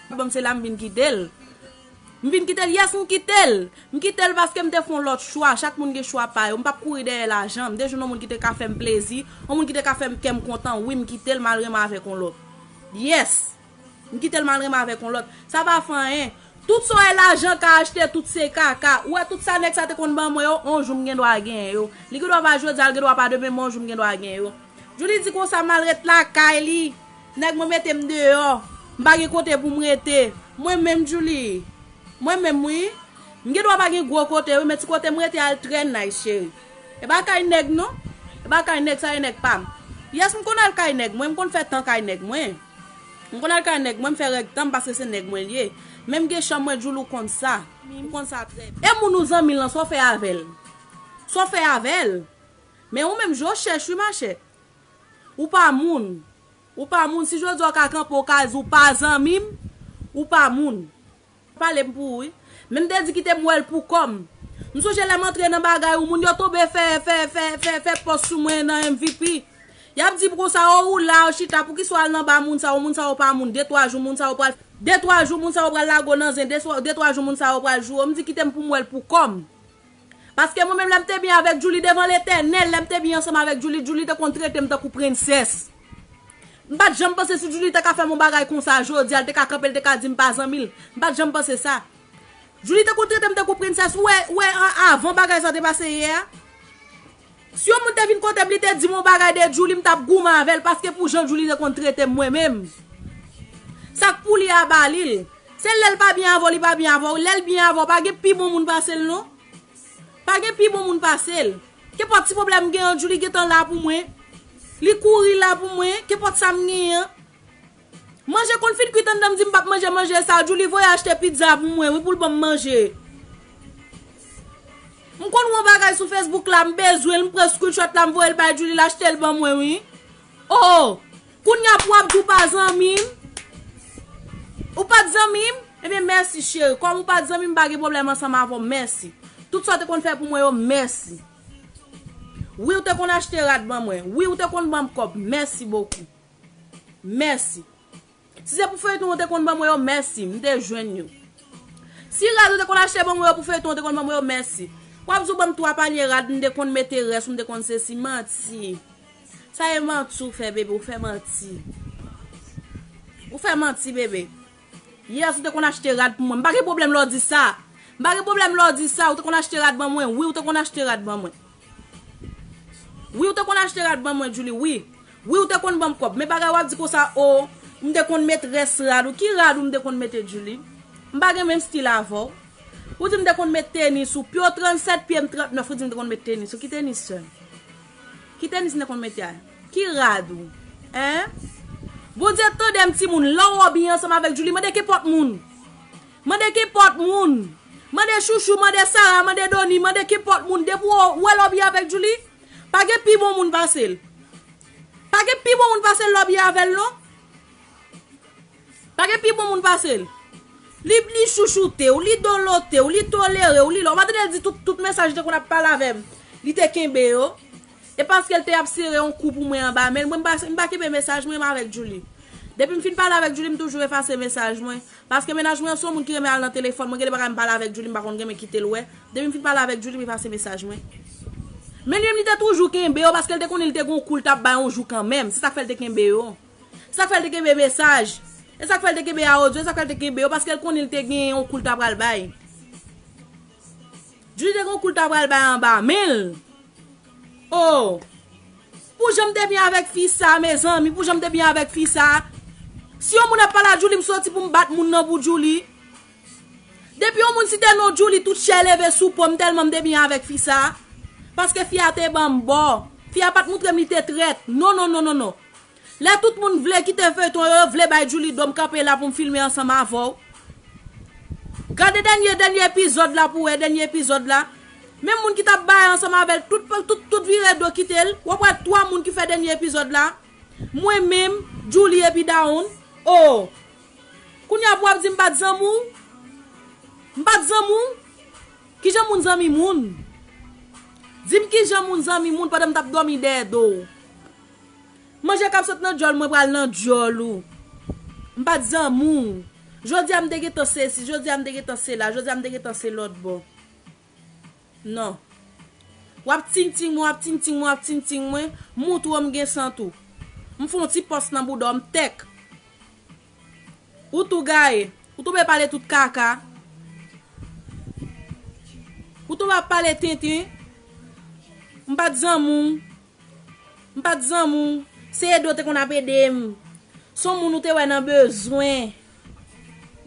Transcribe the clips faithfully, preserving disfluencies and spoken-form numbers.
Bon, se la m vin kite l. M vin kite l, yes, m kite l. M kite l paske m te fè yon lòt chwa. Chak moun gen chwa pa yo. M p ap kouri dèyè lajan. M te jwenn yon moun ki te ka fè m plezi, yon moun ki te ka fè m kè m kontan. Wi, m kite l, m al renmen avèk yon lòt. Yes. M kite l, m al renmen avèk yon lòt. Sa pa fè anyen. Tout sa w wè lajan ka achte, tout se kaka. Ou wè tout sa nèg sa te konn ban mwen yo, yon jou m gen dwa genyen yo. Li gen dwa pa jodi a, li gen dwa pa demen, men yon jou m gen dwa genyen yo. Julie di konsa m al ret lakay li. Nèg mwen mete m deyò. M pa gen kote pou m rete. Mwen menm, Julie. Mwen menm, wi. M gen dwa pa gen gwo kote, wi, men ti kote m rete a trè nice, cheri. E pa kay nèg, non. E pa kay nèg, sa e nèg pa m. Yes, m konn al kay nèg mwen, m konn fè tan kay nèg mwen. M konn al kay nèg mwen, m fè règ tan m paske se nèg mwen l ye. Men m gen chanm mwen, Julie, ou konn sa. Ou konn sa trè byen. E moun ou zanmi l lan, sa w fè avè l? Sa w fè avè l? Men ou menm, je w chèch, wi, machè. Ou pa moun. Ou pa moun. Si jodi a w ka kanpe, w ka di w pa zanmi m, ou pa moun. Pale m pou ou, wi. Men m te di kite m wè l pou kò m. M sonje lè m antre nan bagay ou, moun yo tonbe fè, fè, fè, fè, fè pòs sou mwen nan M V P. Y ap di m konsa, o, ou la, ou chita, poukisa w al nan ba moun sa yo, moun sa yo pa moun, de twa jou, moun sa yo pral, de twa jou, moun sa yo pral lage w nan zen, de, de twa jou, moun sa yo pral joure w. M di kite m pou m wè l pou kò m. Paske mwen menm, lè m te byen avèk Julie, devan Letènèl, lè m te byen ansanm avèk Julie, Julie te konn trete m tankou prensès. M pa t janm panse si Julie te ka fè m yon bagay konsa jodi a, l te ka kanpe, l te ka di m pa zanmi l. M pa t janm panse sa. Julie te konn trete m tankou prensès. Ou wè, ou wè, a-, avan bagay sa te pase yè a, si yon moun te vin kote m, li te di m yon bagay de Julie, m t ap goumen avè l, paske pou jan Julie te konn trete m mwen menm. Sa k pou li a, ba li l. Se lè l pa byen avè w, li pa byen avè w. Lè l byen avè w, pa gen pi bon moun pase l, non. Pa gen pi bon moun pase l. Kenpòt ti pwoblèm m gen an, Julie gentan la pou mwen. Li kouri la pou mwen, kenpòt sa m genyen an. Manje konn fin kwit anndan, m di m p ap manje manje sa, Julie voye achte pizza pou mwen, wi, pou l ban m manje. M konn wè yon bagay sou Facebook la, m bezwen l, m pran screenshot la, m voye l bay Julie, l achte l ban mwen, wi. Oh! Kounye a pou w ap di w pa zanmi m? Ou pa t zanmi m? Ebyen, mèsi, cheri. Kòm ou pa t zanmi m, m pa gen pwoblèm ansanm avè w. Mèsi. Tout sa w te konn fè pou mwen yo, mèsi. Wi, ou te konn achte rad ban mwen. Wi, ou te konn ban m kòb. Mèsi bokou. Mèsi. Si se pou feyton ou te konn ban mwen yo, mèsi. M te jwenn yo. Si rad ou te konn achte ban mwen yo pou feyton ou te konn ban mwen yo, mèsi. W ap di w ban m twa panye rad, m te konn mete rès, m te konn sesi. Manti. Sa e manti ou fè, bebe, ou fè manti. Ou fè manti, bebe. Yes, ou te konn achte rad pou mwen. M pa gen pwoblèm lè w di sa. M pa gen pwoblèm lè w di sa. Ou te konn achte rad ban mwen. Wi, ou te konn achte rad ban mwen. Wi, ou te konn achte rad ban mwen, Julie, wi. Wi, ou te konn ban m kòb. Men bagay w ap di konsa, o, m te konn met rès rad ou. Ki rad ou m te konn mete, Julie? M pa gen menm stil avè w. Ou di m te konn met tenis ou. Pye w trannsèt, pye m trannèf, ou di m te konn met tenis ou. Ki tenis, sè? Ki tenis m te konn mete a? Ki rad ou? Hein? Bondye tande m, timoun. Lè w byen ansanm avèk Julie, mande kenpòt moun. Mande kenpòt moun. Mande Chouchou, mande Sara, mande Doni, mande kenpòt moun. Depi w wè lè w byen avèk Julie, pa gen pi bon moun pase l. Pa gen pi bon moun pase l lè w byen avè l, non. Pa gen pi bon moun pase l. Li, li chouchoute w, li dolote w, li tolere w, li la. Ou pa tande l di tout, tout mesaj li te konn ap pale avè m, li te kenbe yo. E paske l te ap sere yon kou pou mwen anba men l. Mwen, m pa, m pa kenbe mesaj mwen, m avèk Julie. Depi m fin pale avèk Julie, m toujou efase mesaj mwen. Paske mennaj mwen an se yon moun ki renmen al nan telefòn. Mwen gen de bagay m pale avèk Julie, m pa konn renmen kite l wè. Depi m fin pale avèk Julie, m efase mesaj mwen. Men li menm, li te toujou kenbe yo, paske l te konnen li te gen yon kou l t ap bay yon jou kanmenm. Se sa k fè l te kenbe yo. Sa k fè l te kenbe mesaj. E sa k fè l te kenbe audio, e sa k fè l te kenbe yo, paske l konnen l te gen yon kou l ta pral bay. Julie te gen yon kou l ta pral bay anba men l. Oh! Pou jan m te byen avèk fi sa, mezanmi, pou jan m te byen avèk fi sa. Si yon moun ap pale a Julie, m soti pou m bat moun nan pou Julie. Depi yon moun site non Julie, tout chè leve sou po m tèlman m te byen avèk fi sa. Paske fi a te ban m bò. Fi a pa t montre m li te trèt. Non, non, non, non, non. Lè tout moun vle kite feyton yo, yo vle bay Julie do, m kanpe la pou m filme ansanm avè w. Gade dènye, dènye epizòd la pou wè, dènye epizòd la. Menm moun ki t ap bay ansanm avè l, tout, tout, tout vire do kite l. W ap wè twa moun ki fè dènye epizòd la. Mwen menm, Julie epi Daon. Oh! Kounye a pou w ap di m pa t zanmi w? M pa t zanmi w? Kijan moun zanmi moun? Di m kijan moun zanmi moun pandan m t ap dòmi dèyè do w. Manje k ap sot nan djòl mwen pral nan djòl ou. M pa t zanmi w. Jodi a m te gentan sesi, jodi a m te gentan sela, jodi a m te gentan se lòt bò. Non. W ap tintin mwen, w ap tintin mwen, w ap tintin mwen, m montre w m gen san tou. M fè yon ti pòs nan bouda w, m tèk. Ou tou gaye. Ou tou byen pale tout kaka. Ou tou ap pale tenten. M pa t zanmi w. M pa t zanmi w. Se ede w te konn ap ede m. Se yon moun ou te wè nan bezwen.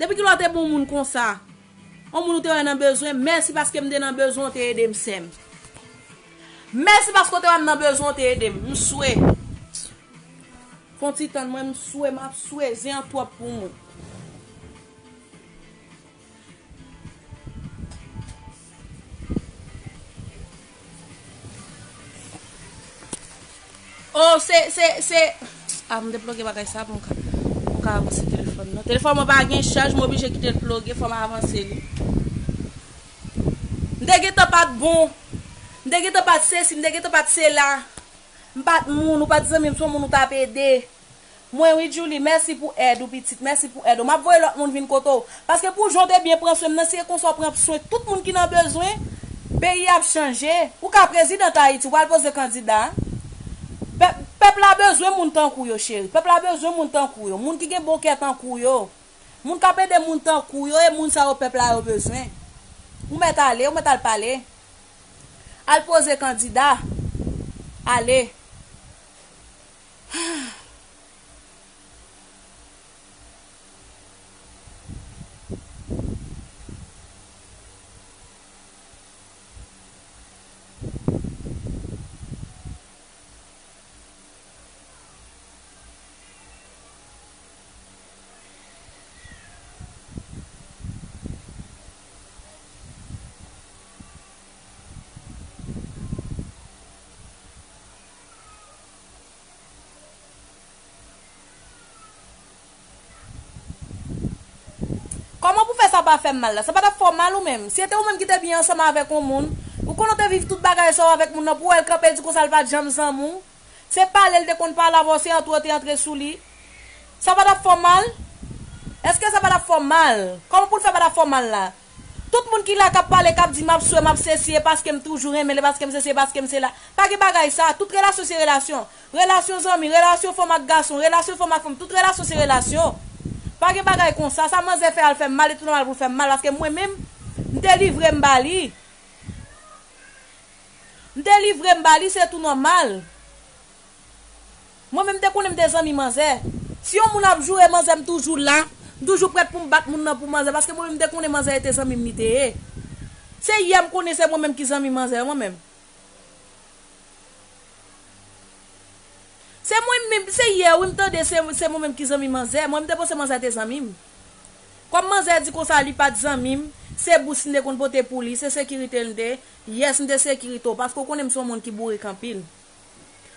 Depi kilè w te bon moun konsa? Yon moun ou te wè nan bezwen. Mèsi paske m te nan bezwen, w te ede m, sè m. Mèsi paske w te wè m nan bezwen, w te ede m. M swe. Fè yon ti tann mwen, m swe, m ap swe, zen an twòp pou mwen. Oh, se, se, se. Ah, m te ploge bagay sa pou m ka, pou m ka avanse telefòn nan. Telefòn mwen pa gen chaj, m oblije kite l ploge, fò m avanse li. M te gentan pa t bon. M te gentan pa t sesi, m te gentan pa t sela. M pa t moun, ou pa t zanmi m, se yon moun ou t ap ede. Mwen wi, Julie, mèsi pou èd ou, pitit, mèsi pou èd ou. M ap voye lòt moun vin kote w. Paske pou jan w te byen pran swen m nan, si e konsa w pran swen tout moun ki nan bezwen, peyi a ap chanje. Ou ka prezidan Ayiti, ou pral poze kandida. Pèp, pèp la bezwen moun tankou yo, cheri. Pèp la bezwen moun tankou yo. Moun ki gen bon kè tankou yo. Moun k ap ede moun tankou yo, e moun sa yo pèp la yo bezwen. Ou mèt ale, ou mèt al pale. Al poze kandida. Ale. Kòman pou fè sa pa fè m mal la? Sa pa t ap fè w mal ou menm? Si se te ou menm ki te byen ansanm avèk yon moun, ou konnen w te viv tout bagay sa w avèk moun nan, pou w wè l kanpe di konsa l pa t janm zanmi w. Se pale l te konn pale avè w, se antre w te antre sou li. Sa pa t ap fè w mal? Èske sa pa t ap fè w mal? Kòman pou l fè pa t ap fè w mal la? Tout moun ki la k ap pale, k ap di m ap swe, m ap sesi, e paske m toujou renmen l, e paske m sesi, e paske m sela. Pa gen bagay sa. Tout relasyon se relasyon. Relasyon zanmi, relasyon fanm ak gason, relasyon fanm ak fanm, tout relasyon se relasyon. Pa gen bagay konsa. Sa manzè fè a l fè m mal, li tou nòmal pou l fè m mal, paske mwen menm, m te livre m ba li. M te livre m ba li, se tou nòmal. Mwen menm, m te konnen m te zanmi manzè. Si yon moun ap joure manzè, m toujou la. M toujou prèt pou m bat moun nan pou manzè, paske mwen menm, m te konnen manzè te zanmi m li te ye. Se yè m konnen se mwen menm ki zanmi manzè, mwen menm. Se mwen menm, se yè, wi, m tande se, se mwen menm ki zanmi manzè. Mwen, m te panse manzè te zanmi m. Kòm manzè di konsa li pa t zanmi m, se bous li te konn pote pou li, se sekirite l te. Yes, m te sekirite w, paske w konnen m se yon moun ki bourik anpil.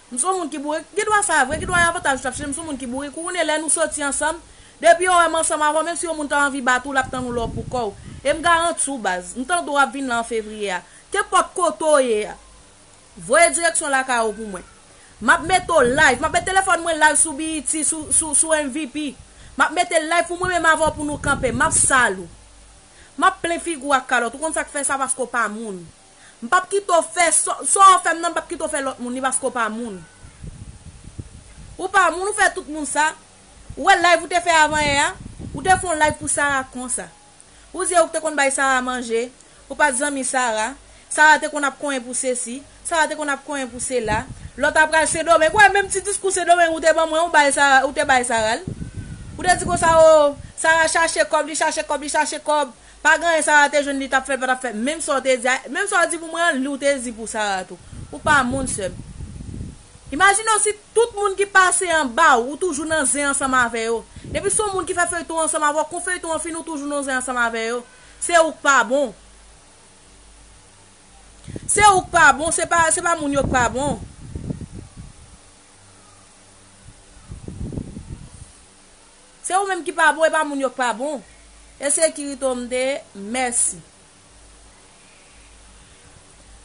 M se yon moun ki bourik, gen dwa sa vre, gen dwa e avantaj ou t ap chèche, m se yon moun ki bourik, ou konnen lè nou soti ansanm, depi yo wè m ansanm avè w, menm si yon moun ta anvi bat ou, l ap tann ou lè w pou kò w. E m garanti w, baz, m tande w ap vin la an fevriye a. Kenpòt kote w ye a, voye direksyon lakay ou pou mwen. M ap mete w live, m ap mete telefòn mwen live sou B E T, sou, sou, sou M V P. M ap mete l live pou mwen menm avè w pou nou kanpe, m ap sal ou. M ap plen figi w ak kalòt, ou konn sa k fè sa, paske w pa moun. M p ap kite w fè sa, sa w fè m nan, m p ap kite w fè lòt moun li paske w pa moun. Ou pa moun, ou fè tout moun sa. Ou wè live ou te fè avan yè a? Ou te fè yon live pou Sara konsa. Ou di ou te konn bay Sara manje, ou pa t zanmi Sara. Sara te konn ap konyen pou sesi, Sara te konn ap konyen pou sela. Lòt apral Sendomeng, ou wè menm ti diskou Sendomeng ou te ban mwen, ou bay Sara, ou te bay Sara l. Ou te di konsa, o, Sara chache kòb, li chache kòb, li chache kòb. Pa gen anyen Sara te jwenn li t ap fè, l pa t ap fè. Menm sa w te di a, menm sa w di pou mwen an, li w te di pou Sara tou. Ou pa moun, sè m. Imajine w si tout moun ki pase anba w, ou toujou nan zen ansanm avè yo. Depi se yon moun ki fè feyton ansanm avè w, kou feyton an fini, ou toujou nan zen ansanm avè yo. Se ou k pa bon. Se ou k pa bon, se pa, se pa moun yo k pa bon. Se ou menm ki pa bon, e pa moun yo k pa bon. E sekirite w m te ye, mèsi.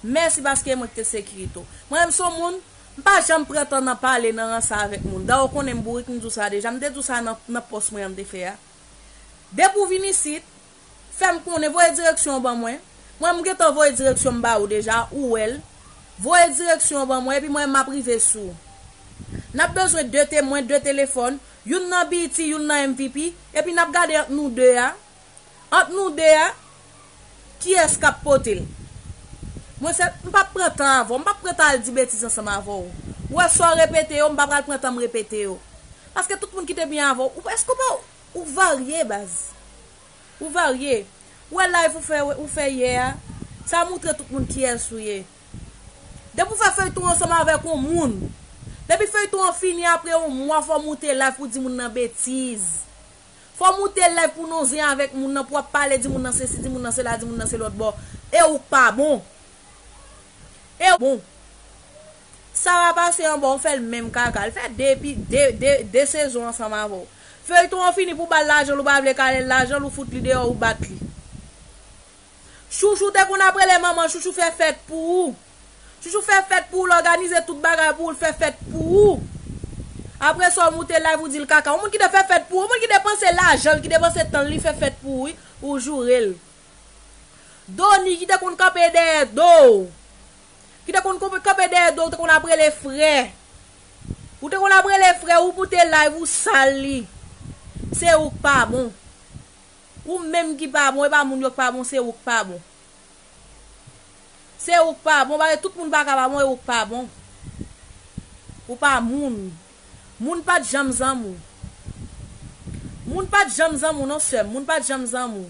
Mèsi paske e mwen ki te sekirite w. Mwen menm se yon moun, m pa janm pran tan nan pale nan ranse avèk moun. Dayè w konnen m bourik, m di w sa deja. M te di w sa nan, nan pòs mwen an m te fè a. Depi w vin isit, fè m konnen, voye direksyon an ban mwen. Mwen, m gentan voye direksyon m ba ou deja, ou wè l. Voye direksyon an ban mwen, epi mwen, m ap rive sou ou. N ap bezwen de temwen, de telefòn, youn nan B E T, youn nan M V P, epi n ap gade ant nou de a. Ant nou de a, kiyès k ap pote l? Mwen se, m p ap pran tan avè w, m p ap pran tan al di betiz ansanm avè w. Ou wè sa w repete yo, m pa pral pran tan m repete yo. Paske tout moun ki te byen avè w, ou, èske w pa, ou varye, baz. Ou varye. Ou wè live ou fè, ou fè yè a, sa montre tout moun kiyès ou ye. Depi w fè feyton ansanm avèk yon moun, depi feyton an fini apre yon mwa, fò w moute live pou w di moun nan betiz. Fò w moute live pou w non zen avèk moun nan, pou w ap pale, di moun nan sesi, di moun nan sela, di moun nan se lòt bò. E ou k pa bon. E bon. Sara pase anba, ou fè l menm kaka. L fè de epi de, de, de sezon ansanm avè w. Feyton an fini pou w ba l lajan l, ou pa vle kale l lajan l, ou fout li deyò, ou bat li. Chouchou te konn ap rele manman, Chouchou fè fèt pou ou. Chouchou fè fèt pou ou, l òganize tout bagay pou ou, l fè fèt pou ou. Apre sa, w moute live, ou di l kaka. Yon moun ki te fè fèt pou ou, yon moun ki depanse lajan l, ki depanse tan l, li fè fèt pou ou, wi, ou joure l. Doni ki te konn kanpe dèyè do w, ki te konn kanpe, kanpe dèyè do w, te konn ap rele frè. Ou te konn ap rele frè, ou moute live, ou sal li. Se ou k pa bon. Ou menm ki pa bon, e pa moun yo k pa bon, se ou k pa bon. Se ou k pa bon, paske tout moun pa ka pa bon, e ou k pa bon. Ou pa moun. Moun pa t janm zanmi w. Moun pa t janm zanmi w non, sè m. Moun pa t janm zanmi w.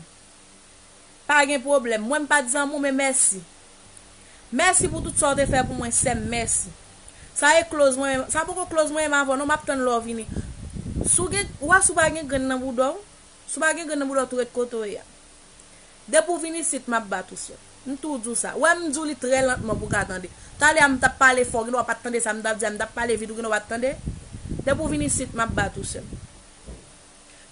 Pa gen pwoblèm. Mwen, m pa t zanmi w, men mèsi. Mèsi pou tout sa w te fè pou mwen, sè m, mèsi. Sa e close mwen, sa poko close mwen menm avè w non, m ap tann lè w vini. Si w gen, ou wè si w pa gen grenn nan bouda w, si w pa gen grenn nan bouda w, tou ret kote w ye a. Depi w vin isit, m ap bat ou, sè. M tou di w sa. Ou wè, m di w li trè lantman pou w ka tande. Talè a, m t ap pale fò, ou gendwa pa t tande sa m t ap di a, m t ap pale vit, ou gendwa pa t tande. Depi w vin isit, m ap bat ou, sè m.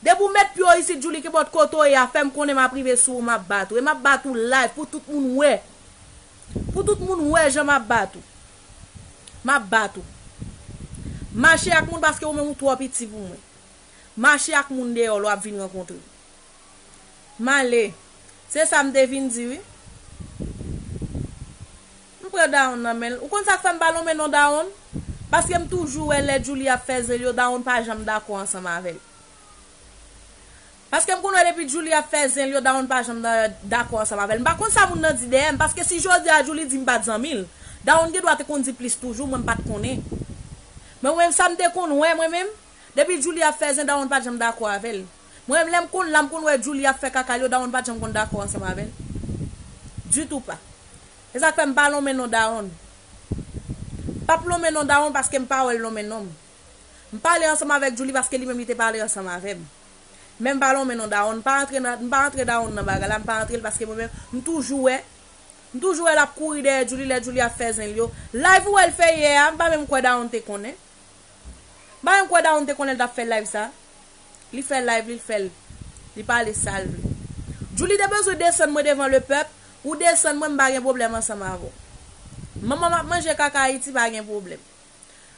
Depi w met pye w isit, Djouly, kenpòt kote w ye a, fè m konnen m ap rive sou ou, m ap bat ou. E m ap bat ou live pou tout moun wè. Pou tout moun wè jan m ap bat ou. M ap bat ou. Mache ak moun paske ou menm ou twò piti pou mwen. Mache ak moun deyò lè w ap vin rankontre m. M ale. Se sa m te vin di, wi. M pran dawonn nan men l. Ou konn sa k fè m pa lonmen non dawonn? Paske m toujou wè lè Djouly ap fè zen l yo, dawonn pa janm dakò ansanm avè l. Paske m konn wè depi Djouly ap fè zen l yo, dawonn pa janm da-, dakò ansanm avè l. M pa konn sa moun nan di dèyè m, paske si jodi a Djouly di m pa t zanmi l, dawonn gendwa te konn di plis toujou, mwen m pa t konnen. Men mwen menm sa m te konn wè, mwen menm, depi Djouly ap fè zen, dawonn pa t janm dakò avè l. Mwen menm lè m konn la, m konn wè Djouly ap fè kaka l yo, dawonn pa t janm konn dakò ansanm avè l. Ditou pa. E sa k fè m pa lonmen non dawonn. M p ap lonmen non dawonn paske m pa wè l lonmen non m. M pale ansanm avèk Djouly paske li menm li te pale ansanm avè m. Men m pa lonmen non dawonn, m pa antre nan, m pa antre dawonn nan bagay la, m pa antre l paske mwen menm, m toujou wè, m toujou wè l ap kouri dèyè Djouly lè Djouly ap fè zen l yo. Live ou wè l fè yè a, m pa menm kwè dawonn te konnen. M pa menm kwè dawonn te konnen l t ap fè live sa. Li fè live li, l fè l. Li pale sa l vle. Djouly te bezwen desann mwen devan lepèp, ou desann mwen, m pa gen pwoblèm ansanm avè w. Manman m ap manje kaka Ayiti, pa gen pwoblèm.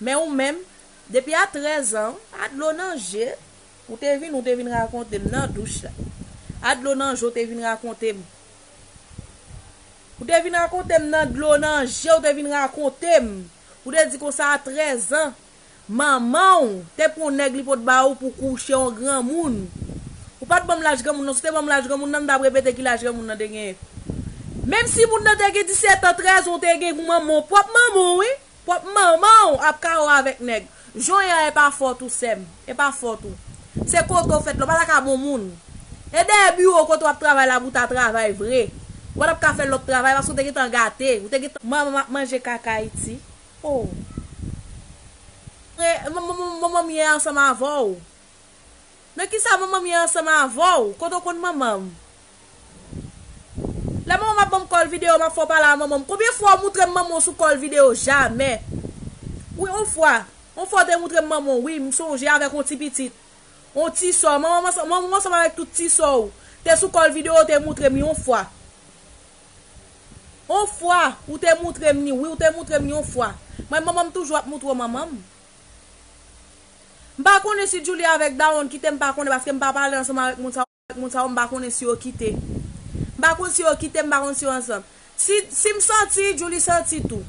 Men ou menm, depi a trèz an, a dlo nan je, ou te vin, ou te vin rakonte m nan douch la. A dlo nan je, ou te vin rakonte m. Ou te vin rakonte m nan dlo nan je, ou te vin rakonte m. Ou te di konsa a trèz an, manman w te pran yon nèg li pot ba ou pou kouche yon granmoun. Ou pa t ban m laj granmoun nan, si w te ban m laj granmoun nan, m t ap repete ki laj granmoun nan te genyen. Menm si moun nan te gen disèt an, trèz an, ou te gen manman w, pwòp manman w, wi. Pwòp manman w ap kawo avèk nèg. Jan w ye a, e pa fòt ou, sè m. E pa fòt ou. Se kote w fèt la, w pa ta ka bon moun. E dèyè biwo kote w ap travay la pou w ta travay vre. Ou pa t ap ka fè lòt travay paske w te gentan gate. Ou te gentan, manman m ap manje kaka Ayiti. Oh. E, manman, manman, manman m ye ansanm avè w. Nan kisa manman m ye ansanm avè w? Kote w konn manman m? Lè manman m ap ban m kòl videyo, m ap fè w pale a manman m. Konbyen fwa w moutre m manman w sou kòl videyo? Jamè. Wi, yon fwa. Yon fwa w te moutre m manman w, wi, m sonje, avèk yon ti pitit. Yon ti sè w. Manman m ansanm, manman w ansanm avèk tout ti sè w te sou kòl videyo, w te moutre m yon fwa. Yon fwa, ou te moutre m ni, wi, ou te moutre m ni yon fwa. Mwen, manman m toujou ap moutre w manman m. M pa konnen si Djouly avèk dawonn kite m pa konnen paske m pa pale ansanm avèk moun sa yo. Moun sa yo, m pa konnen si yo kite. M pa konn si yo kite, m pa konn si yo ansanm. Si, si m santi, Julie santi tou.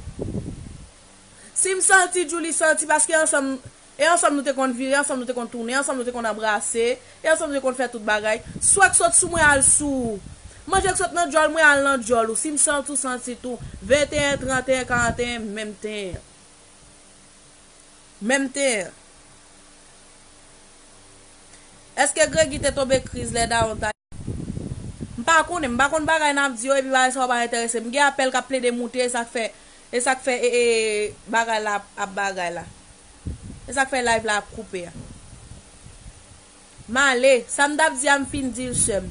Si m santi, Julie santi, paske ansanm, e ansanm nou te konn vire, ansanm nou te konn tounen, ansanm nou te konn anbrase, e ansanm nou te konn fè tout bagay. Swè k sot sou mwen al sou ou. Manje k sot nan djòl mwen al nan djòl ou. Si m santi ou santi tou. Venteyen, tranteyen, karanteyen, menm tenyen. Menm tenyen. Èske Gregi te tonbe kriz lè dawon ta M pa konnen, m pa konn bagay n ap di yo, epi bagay sa yo pa enterese m. M gen apèl k ap plede moute, e sa k fè, e sa k fè, e, e, bagay la ap, ap bagay la. E sa k fè live la ap koupe a. M ale, sa m t ap di a m fin di l, sè m.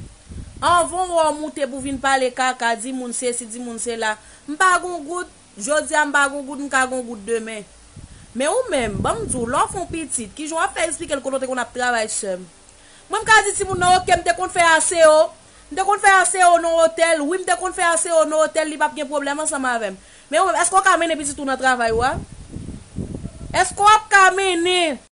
Anvan w wè w moute pou vin pale kaka, di moun sesi, di moun sela. M pa gon goud, jodi a m pa gon goud, m ka gon goud demen. Men ou menm, ban m di w, lè w fè yon pitit, kijan w ap fè eksplike l kote w te konn ap travay, sè m? Mwen, m ka di timoun nan, oke, m te konn fè A C O. M te konn fè A C O nan otèl. Wi, m te konn fè A C O nan otèl, li p ap gen pwoblèm ansanm avè m. Men ou menm, èske w ka mennen pitit ou nan travay ou a? Èske w ap ka mennen?